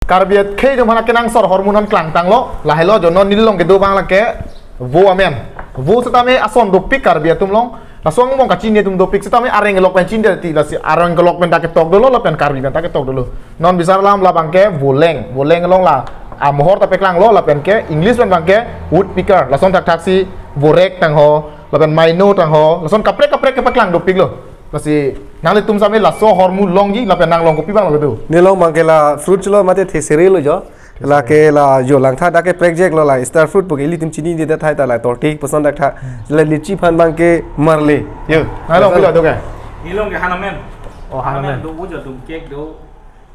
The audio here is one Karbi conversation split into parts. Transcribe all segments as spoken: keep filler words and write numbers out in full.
Karbi akhei atum aphan akenangsot ahormu non klangtanglo, lahelo jo non neli along kedo abang lake vo amen. Vo setame ason dopik Karbi atum along. Laso angbong kachini atum dopik setame areng kelok pen chinine ti, lasi areng kelok pen ta ketok dolo lapen Karbi pen ta ketok dolo. Non bisar alam labang ke voleng, voleng along la amohor ta paklanglo lapen ke English pen abang ke woodpecker. Lason thakthaksi vorek tangho, lapen maino tangho, lason kaprek kaprek kepaklang dopiklo. Lasi nanglitum setame laso ahormu longji lapen nang along kopi abang lo kedo? Ne along abang ke la fruit lo mate thesere lo jo. Lake la jo langtha dak ke prekjek lo, la star fruit pu ke ilitum chininedet tahai ta la torti puson dak tha. La lychee aphan abang ke marli. Yo. Nang along pilo do ke? Neli along ke hanamen. Oh, hanamen. Hanamen do, ujo dungkek do.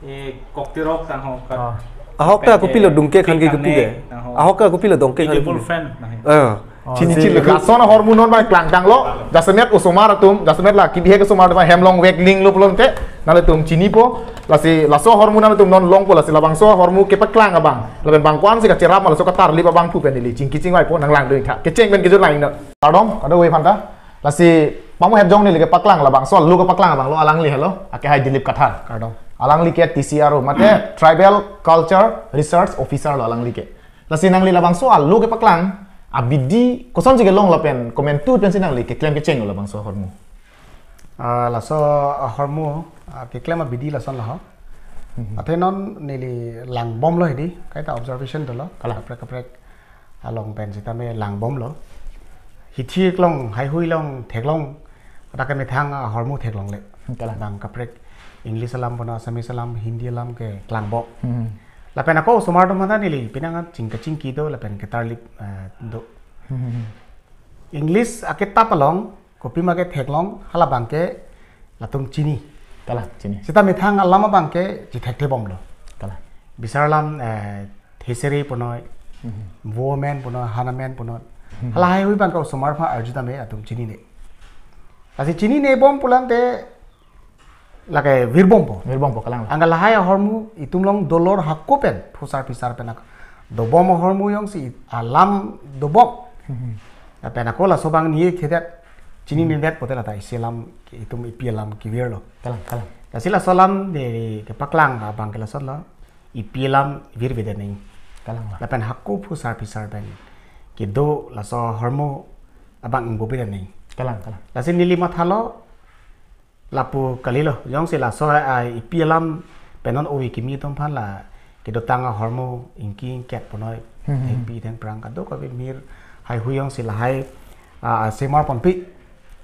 Eh, koktirok tangho ka. Ah. Ahok ta kopilo dungkek aphan ke kepu ke? Tangho. Ahok ta kopilo dungkek aphan ke kepu ke? Edible fan, nahi. Ah. Oh, chini si chini lo. Lason ahormu non abang klangtanglo. Jasemet osomar atum, jasemet la kibihek osomar atum hem longvek linglo pulote nanglitum chinipo. Lasi laso ahormu nanglitum non longpo, lasi labangso ahormu kepaklang abang, lapen bang ko-ansi kacherap ma laso katarlip abangphu pen neli chingki chingvaipo, nang lang do tha. Kecheng pen kejut lang non. Kardom kadokave aphanta. Lasi pamu hep jong neli kepaklang labangso alo kepaklang abang lo, alangli helo, ake hai Dilip Kathar. Kardom. Alangli ke T C R O mate Tribal Culture Research Officer lo alangli ke. Lasi nangli labangso alo kepaklang abidi kosonsi kelong lapen komantu pensi nangli keklem kecheng labangso ahormu? Ah, laso ahormu, ah, keklem abidi lason laho. Mhm. Athe non neli langbomlo hedi, kaita observation dolo. Kalang. Kaprek kaprek along pen setame langbomlo. Hithi along, haihui along theklong, dak ke methang ahormu theklongle. Kalang. Bang kaprek English alam punon, Assamese alam, Hindi alam keklangbom. Mhm. Lapen ako osomar atum aphanta neli penang chingki chingki do lapen ketarlip, eh, do. Mhm. English akitap along kopima ketheklong halabang ke latum chini. Kalang, chini. Seta methang alam abang ke chithekthebomlo. Kalang. Bisar alam, eh, thesere punoi, Mhm. vo amen punoi, han amen punoi. Mhm. Hala haihui abang ke osomar aphan arju tame atum chinine. Lasi chininebom pulote lake virbompo. Virbompo, kalang. Anke lahai ahormu itum along dolor hako pen, phusar phisar pen ak-, dobom ahormu jongsi alam dobom. Mhm. Lapen ako laso abang neli kethedet, chininedet pote lata isi alam, itum ipi alam kevirlo. Kalang, kalang. Lasi laso alam neli kepaklang abang ke lasonlo, ipi alam virvedet nangji. Kalang, kalang. Lapen hako phusar phisar pen kedo laso ahormu abang ingbobedet nangji. Kalang, kalang. Lasi neli mathalo, lapu kalilo, jongsi laso, ah, ipi alam pen non ove kimi atum aphan la kedotang ahormu ingki ingket punoi, Hmm, hmm, hmm. Thengpi thengphrang kadokave mir haihui jongsi lahai, ah, ah, semar ponpi.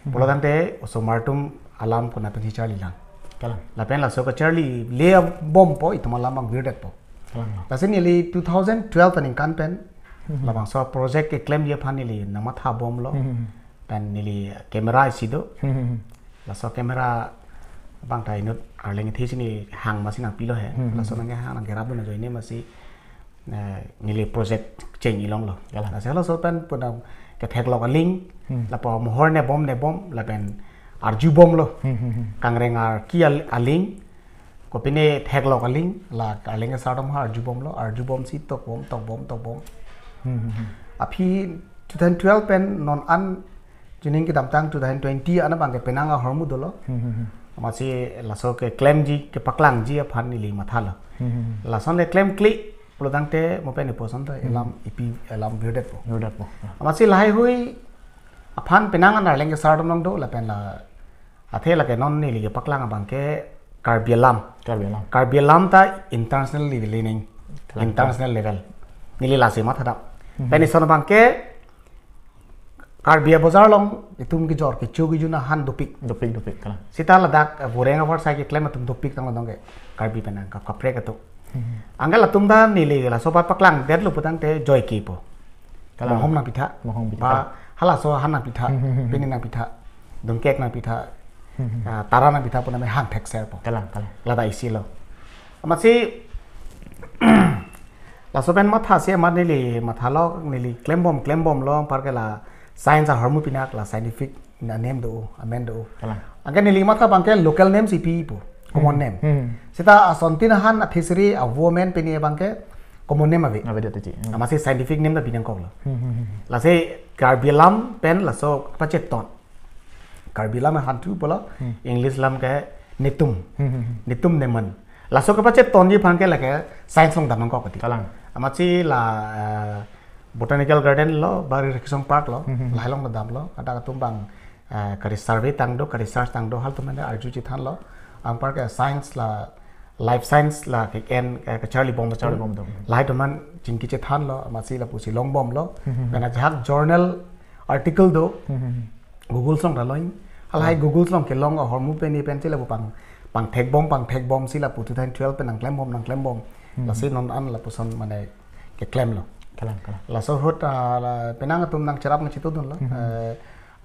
Hmm. Pulotangte osomar atum alam konat pensi charlilang. Kalang. Lapen laso kacharlile bompo itum alam abang virdetpo. Kalang. Lasi neli two thousand twelve aningkan pen, Hmm, hmm. Labangso project keklemji aphan neli nangmathabomlo. Hmm, hmm, hmm. Pen neli camera isi do. Hmm, hmm, hmm. Laso camera abang ta inut arleng the sini hang masi nangpilo he. Hmm, hmm. Laso nangkehang nangkerap dun ajoine masi, eh, neli project cheng ilonglo. Kalang. Lasi laso pen punam ketheklok aling, Hmm. Lapu mohor nebom nebom, lapen arjubomlo. Hmm, hmm, hmm. Kangreng arki al-, aling, kopine theklok aling, la arleng asar atum ha arjubomlo, arjubomsi tokbom, tokbom, tokbom. Hmm, hmm, hmm. Aphi two thousand twelve pen non an chuning kedamtang two thousand twenty an abang ke penang ahormu dolo. Hmm, hmm, hmm. Amatsi laso keklemji, kepaklangji aphan neli mathalo. Hmm, hmm, hmm. Lason le klemkle pulotangte mo pen iposon ta Hmm. Alam ipi alam virdetpo. Virdetpo. Amatsi lahaihui aphan penang an arleng asar atum along do lapen la athe lake non neli kepaklang abang ke Karbi alam. Karbi alam. Karbi alam ta international level ini. Kalang. International level. Neli lasi mathadam. Mhm. Pen ison abang ke Karbi abojar along itum kejor kecho kejun ahan dopik. Dopik, dopik, kalang. Seta ladak, eh, voreng avarsai keklem atum dopik tanglo dong ke Karbi penang kap kaprek atum. Mhm. Anke latum ta neli laso papaklangdetlo putangte joike po. Kalang. Mohom nangpitha. Mohom pitha. Ba halaso han nangpitha, Hmm, hmm, hmm, hmm. Pini nangpitha, dungkek nangpitha, Hmm, hmm. Ah, tara nangpitha puname hang thekserpo. Kalang, kalang. Lata isilo. Amatsi laso pen mathasi amat neli mathalo neli klembom klembomlo anparke la science ahormu pinak la scientific anem do, amen do. Kalang. Anke neli matha abang ke local name si pipo, common Hmm. name. Hmm. Seta asontin ahan athesere avo amen pini abang ke common name ave. Avedet ti. Hmm. Amatsi scientific name ta binangkoklo. Hmm, hmm, hmm. Lasi Karbi alam pen laso pacheton. Karbi alam hanthu pulo, Hmm. English alam ke netum. Hmm, hmm, hmm. Netum neman. Laso kapachetonji aphan ke lake science along dam nangkok kati. Kalang. Amatsi la, eh, Botanical Garden lo, ba Recreation Park lo, Hmm, hmm, hmm. lahai along dam lo, hadak atum abang, eh, kari survey tang do, kari research tang do, halatum mane arju chethan lo, anpar ke science la, life science la ke en, eh, kacharli bom, Kacharli bom do. Lahai atum aphan chingki chethan lo, amatsi lapusi long bom lo, Hmm, hmm, hmm. pen ajahak journal article do, Hmm, hmm, hmm. Google along ta long. Halahai Ah. Google along kelong ahormu pen ni pen si lapu pang, pangthek bom, pangthek bom si lapu two thousand twelve pen nangklem bom, nangklem bom. Hmm. Lasi non an lapuson mane keklem lo. Kalang, kalang. Laso ahut, ah, la, penang atum nangcherap nangchitudun lo. Hmm. Eh,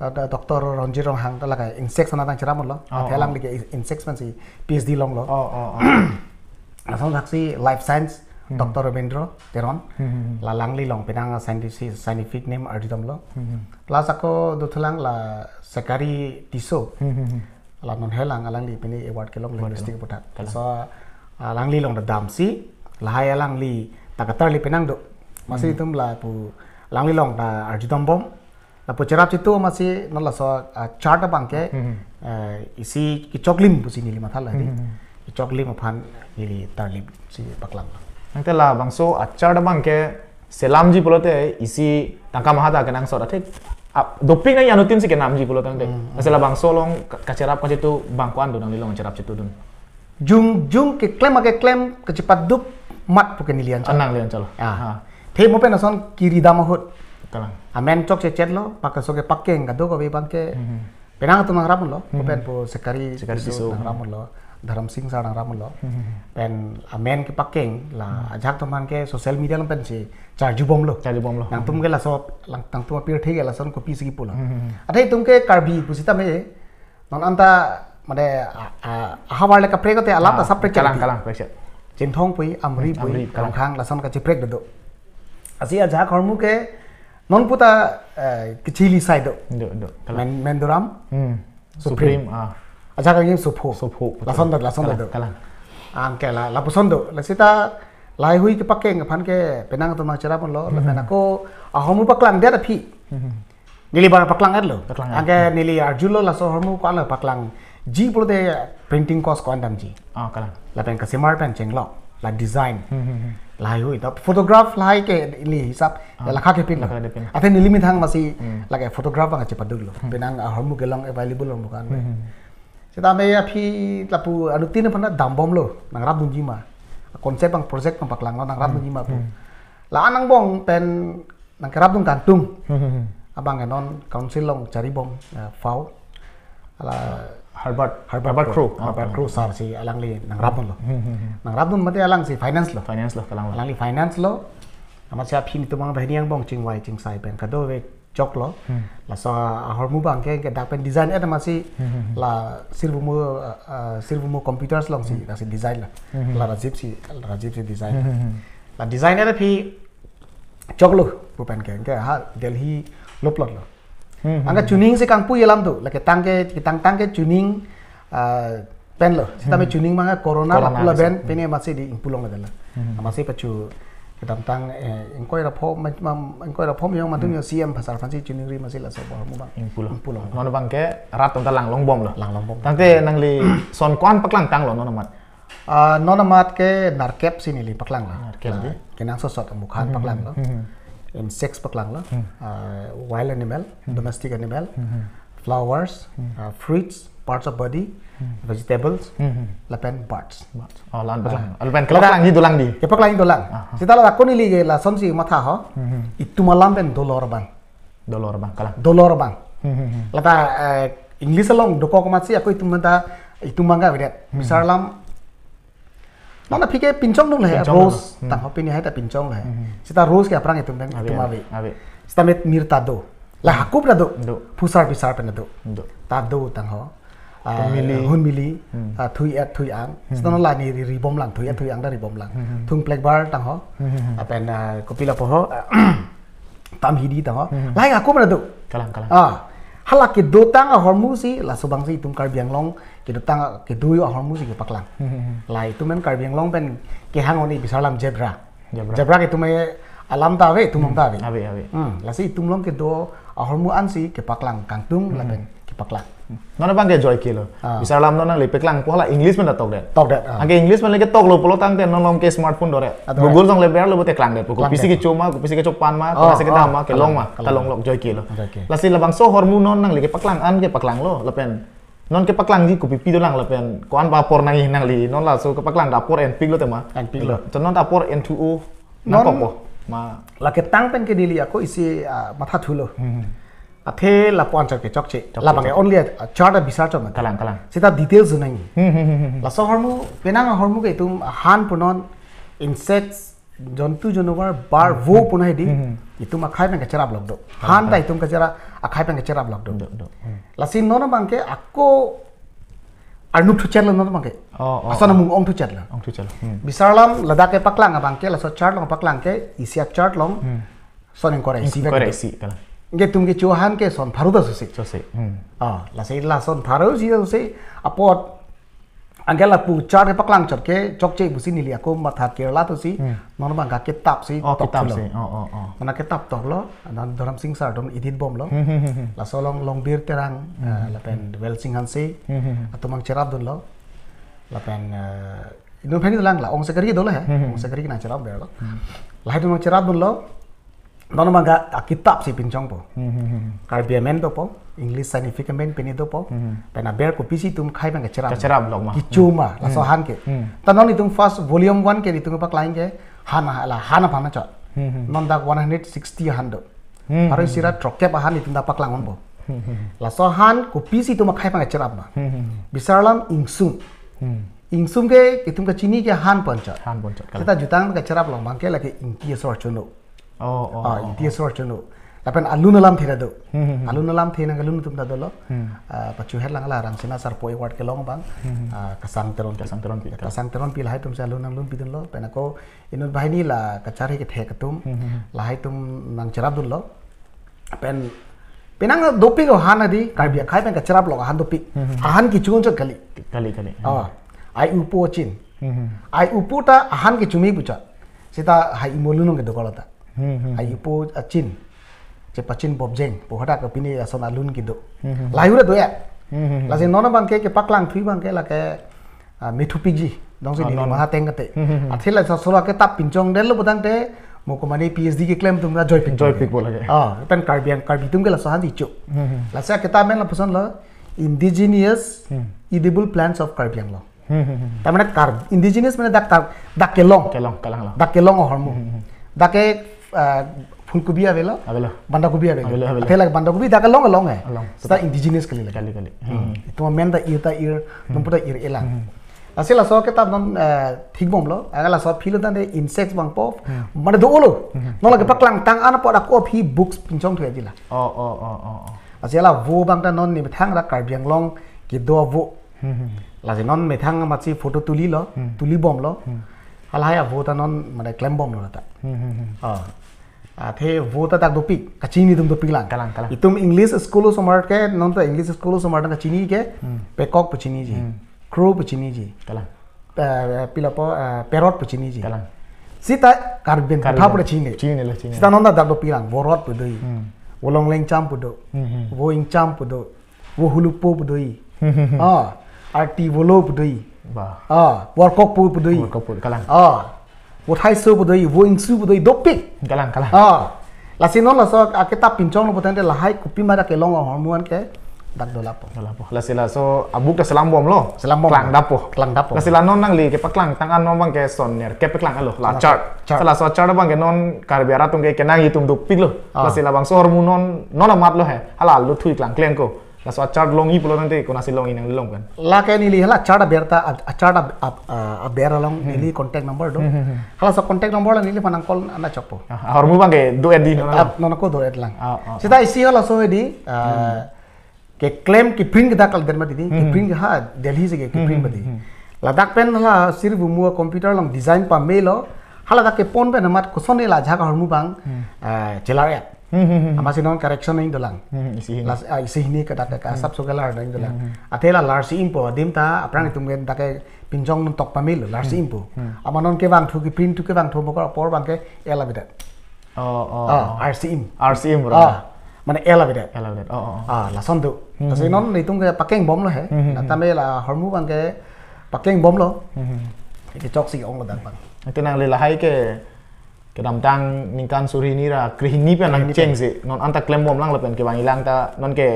ada Doctor Ronjit Ronghang ta lake insects anat nangcherap lo. Oh, Athe oh. alangli ke insects pensi P H D long lo. Oh, oh, oh. Lason saksi life science, Hmm. Doctor Robindro Teron. Hmm, hmm, hmm. La alangli along penang scientific, scientific name arjudam lo. Hmm, hmm. Plus ako dothulang la Sekari Tisso. Hmm, hmm, hmm. La non helang alangli pini award kelong Award linguistic kelong. Puthak. Kalang. So, alangli along ta damsi, lahai alangli ta katarli penang do. Amatsi Hmm. itum lapu alangli along ta arjudam bom. Lapu cherap chitu amatsi non laso, ah, chart abang ke, Hmm. eh, isi kechoklim pusi neli matha lo di. Hmm. Kechoklim aphan neli tarlip si paklang. Tangte labangso achart abang ke selamji pulote isi tangka maha ta kenangsot athik. Ah, dopik nang anuttin si kenamji pulo tangte. Hmm. Lasi labangso along ka-, kacherap kachitu abang ko-an do nanglilong cherap chitudun. Jongjong keklem akeklem kachepaduk mat pu ke neli anchot. Anang neli anchot lo. Ah. Ha. Athe mo pen ason kiri dam ahut. Kalang. Amen chokchechet lo, pakaso kepakeng kadokave abang ke. Mhm. Penang atum nangrap lo, Mhm. pen pu Sekari Sekari Tisso Tisso. nangrap lo, Dharam Sing sir nangrap lo. Mhm. Pen amen kepakeng la Hmm. ajahak atum aphan ke social media along pensi charju bom lo. Charju bom lo. Nangtum ke laso, lang, nangtum apirthe ke lason kopisi kipu lo. Mhm. Athe itum ke Karbi pusitame, non anta mane, a, a, ahavar le kaprek te alam ta Ah, saprek kalang, kalang, kalang, prek. Chinthong pui, Amri Hmm, pui, Amri, kalang. Rongkhang, lason kacheprek do. Lasi ajahak ahormu ke non puta, eh, kechili sai do. Do, do, kalang. Men, Menduram, Hmm. Supreme. Supreme, ah. Ajahak angim Supho. Supho, betul. Lason do, lason Kalang, do. kalang. Anke la, lapuson do. Lasi ta lahai hui kepakeng aphan ke penang atum nangcherap lo, Hmm. lapen ako ahormu paklangdet aphi. Hmm. Neli abang paklang-et lo. Paklang-et. Anke neli arju lo laso ahormu ko-an lo paklangji pulote printing cost ko-an damji. Ah, kalang. Lapen kasimar pen chenglok, la design. Hmm, hmm, hmm. Lahai hui ta photograph lahai ke neli hisap, Ah, la lakha kepin lo. lakha kepin. Athe neli methang amatsi Hmm. lake photograph abang chepaduk lo. Hmm. Penang ahormu kelong available lo bukan. Hmm, hmm. Sitame aphi lapu anuttin aphan dam bom lo, nangrap dunji ma. Concept abang project abang paklang lo, nangrap Hmm. dunji ma pu. Hmm. La-an angbong pen nangkerap dun kangtung. Hmm, hmm, hmm. Abang ke non council along chari bom, eh, fau. Ala Herbert, Herbert Herbert Crow. Crow. Herbert Ah, Crow ah. sir si alangli nangrap lo. Hmm, hmm, hmm. Nangrap dun mate alang si finance lo. Finance lo, kalang lo. Alangli finance lo. Amatsi aphi netum abang banghini angbong chingvai chingsai pen kadokave chok lo. Hmm. Laso ahormu abang ke, ke dak pen design-et amatsi Hmm, hmm, hmm. la Sirvumo, eh, eh, Sirvumo Computers along si, Hmm. lasi design lo. Hmm, hmm. La Rajiv si, Rajiv si design. Hmm, hmm, hmm. La design-et aphi chok lo, pu pen ke, ke ha Delhi loplot lo. Hmm, hmm, Anke hmm. chuning si kangpui alam do, lake tangke, tangtang ke chuning, ah, pen lo. Sitame Hmm. chuning manga corona Corona lapu laben, bisa. pini amatsi di ingpu long lo. Hmm. Amatsi pachu kedamtang, eh, ingkoi ra pho, ma, ma, ingkoi ra pho miyong matung Hmm. yo C M pasar aphansi chuningri amatsi laso ahormu abang. Ingpu long. Ingpu long. Non abang ke rat atum ta langlong bom lo. Langlong bom. Tangte nangli son ko-an paklang tang lo non amat. Ah, non amat ke nerkep si neli paklang lo. Nerkep Ah, di? kenangsot sot amukhan Hmm, paklang lo. hmm, hmm. Insects paklang lo. Hmm. Ah, wild animal, Hmm. domestic animal, Hmm, hmm. flowers, Hmm. ah, fruits, parts of body, Hmm. vegetables, Hmm, hmm. lapen birds. Birds. Oh, la-an paklang. Ah. Lapen Lata- kepaklangji dolang di? Kepaklangji dolang. Aha. Seta la ako neli ke lasonsi matha ho. Hmm, hmm. Itum alam pen dolor abang. Dolor abang, kalang. Dolor abang. Hmm, hmm, hmm. Lata, eh, English along dokok amatsi ako itum menta itum abang ke avedet. Hmm. Bisar alam. Mana aphi ke pinchong dong le, Pinchong rose dong. Hmm. tangho pini hai ta pinchong le. Hmm. Seta rose ke aphrang itum pen Ave, itum ave. ave. Ave. Seta met mir ta do. La hakup ra do. Do. Phusar bisar pen do. Do. Ta do tangho. Ah, Hunmili. Hunmili, Hmm. ah, Thui-et Thui-ang. Hmm. Seta non la neli ribom lang, Thui-et Thui-ang ta ribom lang. Hmm. Thung plekbar tangho. Hmm. Lapen, ah, kopi lapu ho, ah, Tam Hidi tangho. Hmm. Lahai hakup ra do. Kalang, kalang. Ah, hala kedotang ahormu si, laso abang si itum Karbi Anglong, kedotang kedo ahormu si kepaklang. Hmm. La itum pen Karbi Anglong pen kehang oni bisar alam zebra. Zebra. Zebra ke itum alam ta ave, itum along ta ave. Ave, ave. Hmm, lasi itum along kedo ahormu ansi kepaklang kangtung Hmm. lapen ke- Paklang. Non abang ke joike lo. Ah. Bisar alam non nangli paklangpo hala English pen ta tokdet. Tokdet, ah. Anke English pen le ke toklo pulo tangte non along ke smartphone do re. Ah, do re. Google along le berlo pulote klangdet. Klangdet. Kopisi kecho ma, kopisi kecho pan ma, oh, konatsi kedam ma, oh, kelong ma, kalang, kalang, kalong lok joike lo. Joike. Lasi labangso ahormu non nangli kepaklang an kepaklanglo, lapen non kepaklangji kopi pi dolang lapen ko-an ba apor nangji nangli, non laso kepaklang ta apor enpiklo tema. Enpiklo. To non ta apor enthu-o. Non nangkokpo ma. La ketang pen ke neli ako isi, ah, mathathulo. Hmm. Athe lapu-an chot ke chokche. Chokche, labang ke chokche. Only a, a chart abisar chot mati. Kalang, kalang. Seta details nangji. Hmm, hmm, hmm, hmm, hmm. Laso ahormu, penang ahormu ke itum ahan punon insects, jontu janovar, bar, hmm, vo, hmm, puna hedi. Hmm, hmm. Itum akhei pen kacherap lok do. Kalang, han ta kalang. Itum kachera, akhei pen kacherap lok do. Do, do. Hmm. Lasi non abang ke ako arnuk thuchar lo non abang ke. Oh, oh, ason, oh, amung ongthuchar lo. Ongthuchar lo. Hmm. Bisar alam ladak kepaklang abang ke, laso chart along paklang ke, isi a chart along. Hmm. Son ingkoi ra isi, ingkoi ra vek isi, kalang. Nge itum kecho ahan ke son pharo ta sose. Sose. Hmm. Ah, lasi la son pharo isi sose apot anke lapu chart kepaklang chot ke chokche pusi neli ako matha kerla tosi, hmm, non abang ke kitap si, oh, tok kitap thulo. Si. Oh, oh, oh. Mana kitap toklo, non Dharam Sing sir atum edit bomlo. Hmm, hmm, hmm, hmm. Laso along Longbir Terang, hmm, eh, lapen Welching Hanse, hmm, hmm, hmm, atum abang cherapdunlo. Lapen, eh, inut phen dolang la, Ong Sekari dolo he. Hmm, hmm. Ong Sekari nangcherap berlo. Hmm. Lahai atum nangcherapdunlo. Non abang ke akitap si pinchongpo. Hmm, hmm, hmm. Karbi Amen dopo, English Scientific Amen pini dopo. Hmm. Pen aber kopisi itum akhei pen kacherap. Kacherap lok ma. Kecho ma, hmm, laso, hmm, ahan ke. Hmm. Ta non itum first volume one ke itum paklang ke, han, la han aphan chot. Hmm, hmm. Non dak one hundred sixty ahan do. Hmm, pharo isi ra, hmm, throkkep ahan itum ta paklang ponpo. Hmm, hmm, hmm. Laso ahan kopisi itum akhei pen kacherap ma. Hmm, hmm, hmm. Bisar alam ingsum. Hmm. Ingsum ke itum kachini ke han pen chot. Han pen chot, kalang. Seta jutang kacherap along abang ke lake ingti asor chono. Oh, oh, ah, oh, ingti, oh, asor chono. Lapen alun alamthe ta do. Hmm, hmm, hmm. Alun alamthe nang alun atum ta dolo. Hmm. Ah, pachuhet lang la Rangsina Sarpo Award kelong abang. Hmm, hmm. Ah, Kasang Teronpi. Kasang Teronpi, kalang. Kasang Teronpi lahai atum si alun nanglun pidunlo. Pen ako inut banghini la kachari kethek atum. Hmm, hmm, hmm. Lahai atum nangcherapdunlo. Pen, penang dopik ahan hedi, Karbi akhei pen kacherap lok ahan dopik. Hmm, hmm, hmm. Ahan kecho chot kali. Kali, kali. Oh, ai upo chin. Hmm, hmm. Ai upo ta ahan kecho me pu chot. Seta hai imo alun along kedo kolo ta. Hmm, hmm, hmm. Ai upo achin. Chepachin bobjeng. Pu hadak ke pini ason alun kedo. Hmm, hmm, hmm. Lahai ra do ya. Hmm, hmm, hmm. Lasi non abang ke kepaklang thu abang ke lake, ah, methupikji. Dong si, ah, neli non maha teng kate. Hmm, hmm, hmm. Athe laso solo akitap pinchongdetlo putangte, mo komane P H D keklem atum ta joipik. Joipikpo lake. Ah, pen Karbi Ang-, Karbi atum ke laso ahan si cho. Hmm, hmm. Lasi akitap amen lapuson lo, Indigenous, hmm, Edible Plants of Karbi Anglong. Hmm, hmm, hmm. Ta mane Kar-, indigenous mane dak Kar-, dak kelong. Kelong, kalang lo. Dak kelong ahormu. Hmm, hmm, hmm. Dak ke, ah, phulkobi avelo. Avelo. Bandakobi avelo. Avelo, avelo. Athe lake bandakobi dak kelong along he. Along. Seta indigenous kali lake. Kali, kali. Hmm. Hmm. Itum amen ta ir ta ir, hmm, nompo ta ir-e lang. Hmm. Lasi laso akitap non, eh, thik bomlo. Anke laso aphi lo tangte insects abang po. Hmm. Mane dolo. Hmm. Non lake paklangtang an apot ako aphi books pinchong thu aji la. Oh, oh, oh, oh, oh. Lasi la vo abang ta non ne methang ra Karbi Anglong kedo vo. Hmm, hmm, hmm. Lasi non methang amatsi photo tulilo, hmm, tuli bomlo. Hmm. Halahai avo ta non mane klem bomlo ta. Hmm, hmm, hmm. Ah. Athe avo ta dak dopik, kachini atum dopik lang. Kalang, kalang. Itum English school osomar ke, non ta English school osomar ta kachini ke, hmm, peacock pu chiniji. Hmm. Crow pu chiniji. Kalang. Eh, pilo pu, eh, parrot pu chiniji. Kalang. Seta Karbi, Karbi Anglong pu ta chinine. Chinine lo, chinine. Seta non ta dak dopik lang, vo rot pu do. Hmm. Vo longlengcham pu do. Hmm, hmm. Vo ingcham pu do. Vo hulupo pu do. Hmm, hmm, hmm. Ah, arti volo pu do. Ba. Ah, vorkok pu pu do. Vorkok pu, kalang. Ah, vo thaiso pu do, vo ingsu pu do, dopik. Kalang, kalang. Ah, lasi non laso akitap pinchonglo putangte lahai kopima dak kelong ahormu an ke dak dolapo. Dolapo. Lasi laso a-book ta selam bomlo. Selam bom. Klangdappo. Klangdappo. Lasi la non nangli kepaklangtang an non abang ke son nerkep paklanglo. La, la chart. Chart. Lasi laso chart abang ke non Karbi arat atum ke kenangji atum dopiklo. Ah. Lasi labangso ahormu non, non amat lo he. Hala lo thui klangkleng ko. Laso a-chart longji pulo tangte konatsi longji nanglong kan? Lake neli hala chart aber ta, a, a-chart ab-, ab-, a, aber along, hmm, neli contact number do. Hmm, hmm, hmm. Halaso contact number la neliphan nang call nangchokpo. Ah, ahormu abang ke do-et di non. Ah, non ako do-et lang. Ah, ah, seta, ah, isi halaso hedi, ah, hmm, keklem keprint ke dak kal den mati di, hmm, keprint ke ha Delhi si ke, hmm, keprint, hmm, mati. Hmm. Ladak pen hala sir bumu computer along design pamelo, hala dak kepon pen amat kosonne la ajahak ahormu abang, hmm, ah, chelar-et. Hmm, hmm, hmm. Amatsi non correction nangji dolang. Hmm, isi hini. Las-, ah, isi hini ke dak ke, hmm, asap so kelar nangji dolang. Hmm, hmm. Athe la larsi impo adim ta, aphrang, hmm, itum ke dak ke pinchong nangtok pamelo, larsi, hmm, impo. Hmm. Amat non kevangthu keprint thu kevangthu mokor apor abang ke ela bedak. Oh, oh, ah, oh. Arsi im. Arsi im, bro. Ah. Mane ela bedet. Ela bedet. Oh, oh, oh. Ah, lason do. Hmm, Lasi hmm. non itum ke pakengbomlo he. Hmm, hmm, Nata hmm. me la ahormu abang ke pakengbomlo. Hmm, hmm. Kechok si onglo dak abang. Ate nangli lahai ke kedamtang ningkan suri hini ra krehini pen Krehini nangcheng pen. si. Non anta klembomlang lapen kevangjilang ta non ke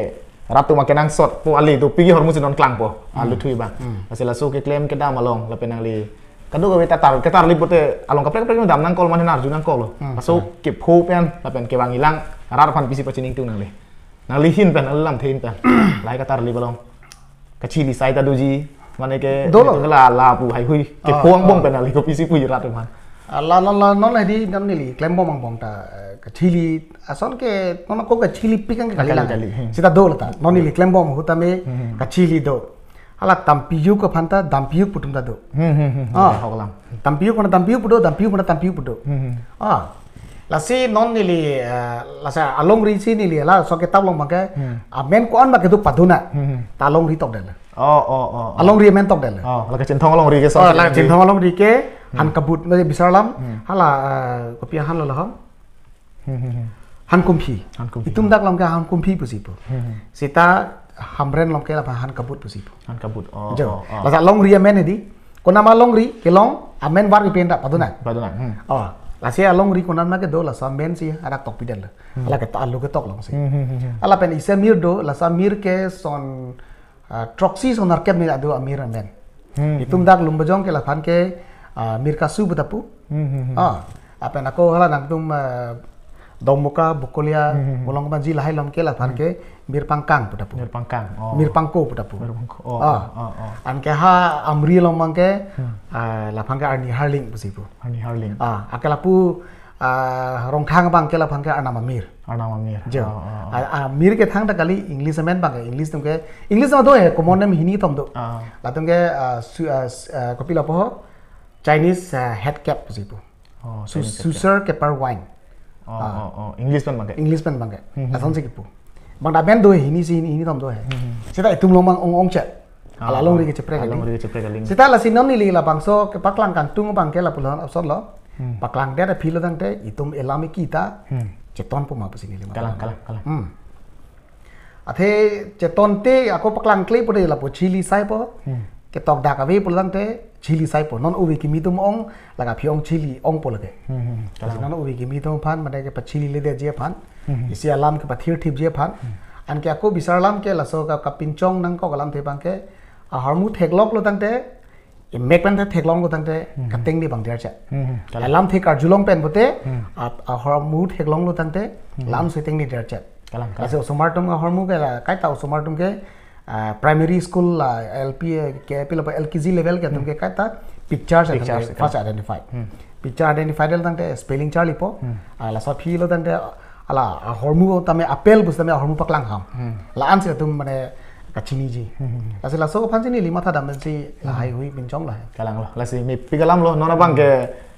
rat atum akenangsot pu ale dopik ahormu si non klangpo. Hmm. Alu thui abang. Hmm. Lasi laso keklem kedam along lapen nangli kadokave ta tar ketarlip pute along kaprek kaprek dam nangkok mane arju nangkoklo. Hmm. Laso kepho pen lapen kevangjilang rat aphan pisi pachiningtung nangli. Nangli ahin pen, nangli lamthe ahin pen. Lahai ketarlip along. Kachili sai ta doji, mane ke Dolo. nelitum la lapu haihui. Ah, Kepho angbong ah. pen nangli kopisi puji rat aphan. Ah, la la la non la di non neli klembom angbong ta eh, kachili ason ke non ko kachilipik ang ke Kali, kalilang. kali, hmm. Sita dolo ta. Non neli klembom ahut tame Hmm. kachili do. Hala tampiyuk aphan ta dampiyuk pu atum ta do. Hmm, hmm, hmm. Ah. Hok lang. Tampiyuk pu na tampiyuk pu do, dampiyuk pu na tampiyuk pu do. Hmm, hmm. Ah. Lasi non neli eh, lasi alongri si neli laso kitab along abang ke Hmm. amen ko-an abang kedo paduna. Hmm, hmm. Ta alongri tokdetlo. Oh, oh, oh, oh. Alongri amen tokdetlo. Oh, la kachinthong alongri ke Oh, song la song chinthong alongri ke Hmm. han kabut me bisar alam. Hmm. Hala eh, kopi hanlo laham. Hmm, hmm, hmm. Han kumphi. Han kumphi. Itum dak along ke han kumphi pusi pu. Hmm, hmm. Sita Hamren along ke la han kabut pusi pu. Han kabut. Oh, Jo. oh, oh. Lasi alongri amen hedi. Konat ma alongri kelong amen var ipen ta paduna. Paduna. Hmm. Oh, lasi alongri konat ma kedo laso amen si adak tokpidetlo. Hmm. Hala ke ta alu ketok along si. Hmm, hmm, hmm, hmm. Hala pen isi amir do, laso amir ke son ah, throksi son nerkep ni adu amir amen. Hmm, Itum hmm. dak Lumbajong ke laphan ke ah, Mir Kasu pu ta pu. Hmm, hmm, hmm. Ah, lapen ako hala nangtum ah, Domuka, Bokolia, Hmm, hmm, hmm. Bolong Banji lahai along ke laphan ke Mir Pangkang pu ta pu. Mir Pangkang. Oh. Mir Pangko pu ta pu. Mir Pangko. Oh, Ah. oh, oh, oh. Anke ha Amri along abang ke Hmm. ah, laphan ke Arni Harling pusi pu. Arni Harling. Ah, ake lapu ah, Rongkhang abang ke laphan ke Arnam Amir. Arnam Amir. Jo. Oh, oh, oh. Ah, ah, Mir kethang ta kali English amen abang ke. English atum ke, English atum do he, common name hini atum do. Ah. Latum ke ah, su, ah, s- ah, kopi lapu ho, Chinese ah, head cap pusi pu. Oh, Su- Chinese head cap. Susur Keper Wine. Oh, Ah. oh, oh. English pen abang ke. English pen abang ke. Hmm, hmm, Ason hmm. si kipu. Abang ta amen do he, hini si hini, hini atum do he. Hmm, hmm. Sita itum along abang ong ong chet. Ah, Ala alongri ah. kechepre Ala kali. alongri kechepre kali. Sita lasi non neli labangso kepaklang kangtung abang ke lapuson ason lo. Hmm. Paklangdet aphi lo tangte itum elam eki ta Hmm. chetonpo ma pusi neli Kalang, matha. kalang, kalang. Hmm. Athe chetonte ako paklangkle pu de lapu chili saipo. Hmm. Ketok dak ave pulo tangte chili saipo. Non ove kimi atum ong la kaphi ong chili ongpo lake. Hmm, hmm, Lasi kalang. non ove kimi atum aphan mane kepachililedetji aphan. Hmm. Isi alam kepathirthipji aphan. Hmm. Anke ako bisar alam ke laso ka kapinchong nangkok alamthe abang ke ahormu theklonglo tangte, imek pen theklonglo tangte, Hmm. kateng ni abang derchet. Hmm, hmm, kalang. Alamthe karjulong pen pute, Hmm. a- ahormu theklonglo tangte, Hmm. lam seteng ni derchet. Kalang, kalang. Lasi osomar atum ahormu ke la, kaita osomar atum ke, ah, primary school la, L P, eh, ke, pilo pa L K G level ke atum Hmm. ke kaita pictures atum Pictures, ke kalang. first identified. Hmm. Picture identified lo tangte spelling charlipo. Hmm. Ah, laso aphi lo tangte ala ahormu tame apel bus tame ahormu paklang ham. Hmm. La-an si atum mane kachiniji. Hmm. Lasi laso aphan si neli matha dam si Hmm. lahai hui pinchong lahai. Kalanglo. Lasi mepik alamlo. Non abang ke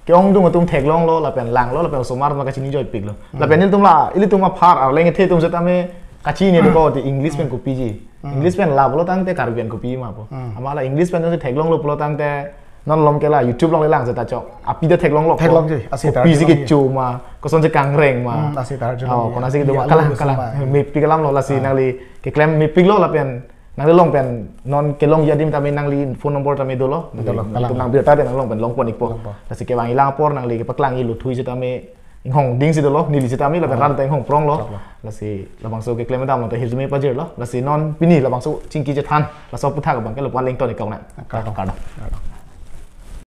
ke-ongdung atum theklonglo lapen langlo lapen osomar ma kachini joipiklo. Hmm. Lapen ilitum la, ilitum apar arleng ethe atum setame kachini do ko ti English pen Hmm. kopiji. Hmm. English pen la pulo tangte Karbi pen kopi ma po. Hmm. Amat la English pen si theklonglo pulo tangte non malom ke la YouTube along le lang seta chok. Api de theklonglo. Theklongji, asi ta Kopisi arjulongji. kecho ma, kosonsi kangreng ma. Hmm, asi ta arjulongji. Oh, konatsi kedo ma. Iya, kalang, lo kalang. sumba. Mepik alamlo lasi Ah. nangli keklem mepiklo lapen nangli along pen non kelongji adim tame nangli phone number tame dolo. Dolo, Nangli kalang. itum nang birta de nang along pen longpon ikpo. Longpon. Lasi kevangjilang apor nangli kepaklangji luthui setame inghong ding si dolo, neli setame lapen Ah. rat ta inghong pronglo. Choklo. Lasi labangso keklem damlo ta hirjume pajirlo. Lasi non pini labangso chingki chethan. Laso aputhak abang ke lapu-an le ington ik-ok nang. Kardom. Kardom. Kardom.